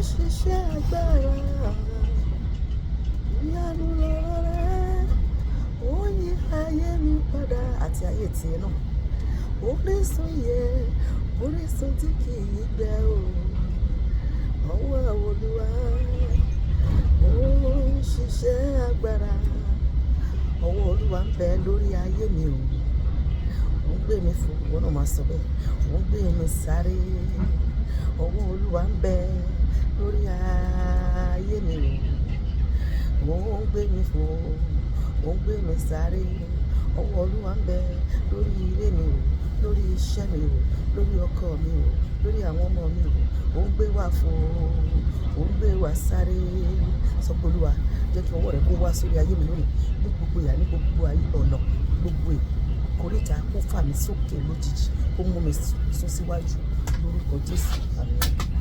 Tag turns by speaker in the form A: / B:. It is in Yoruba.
A: Ṣiṣẹ́ agbára. Ìyanu lọ̀rọ̀ rẹ̀. Ó yí ayé mi padà àti ayé tiẹ̀ náà. Orísun yẹ, orísun tí kì í gbẹ o. Ọwọ́ Olúwa ó ń ṣiṣẹ́ agbára. Ọwọ́ Olúwa ń bẹ lórí ayé mi o. Ó ń gbé mi fò, ìwọ náà máa sọ bẹ́ẹ̀. Ó ń gbé mi sáré. Ọwọ́ Olúwa ń bẹ lórí ayé mi o. Ó ń gbé mi fò, ó ń gbé mi sáré. Ọwọ́ Olúwa ń bẹ lórí ilé mi o, lórí iṣẹ́ mi o, lórí ọkọ mi o, lórí àwọn ọmọ mi o. Ó ń gbé wa fò, ó ń gbé wa sáré. Sọ pé, "Olúwa, jẹ́ kí ọwọ́ rẹ kó wá sórí ayé mi lónìí ní gbogbo ìhà, ní gbogbo ayé ọ̀nà, gbogbo ìkóríta, kó fà mí sókè lójijì, kó mú mi sún síwájú lórúkọ Jésù."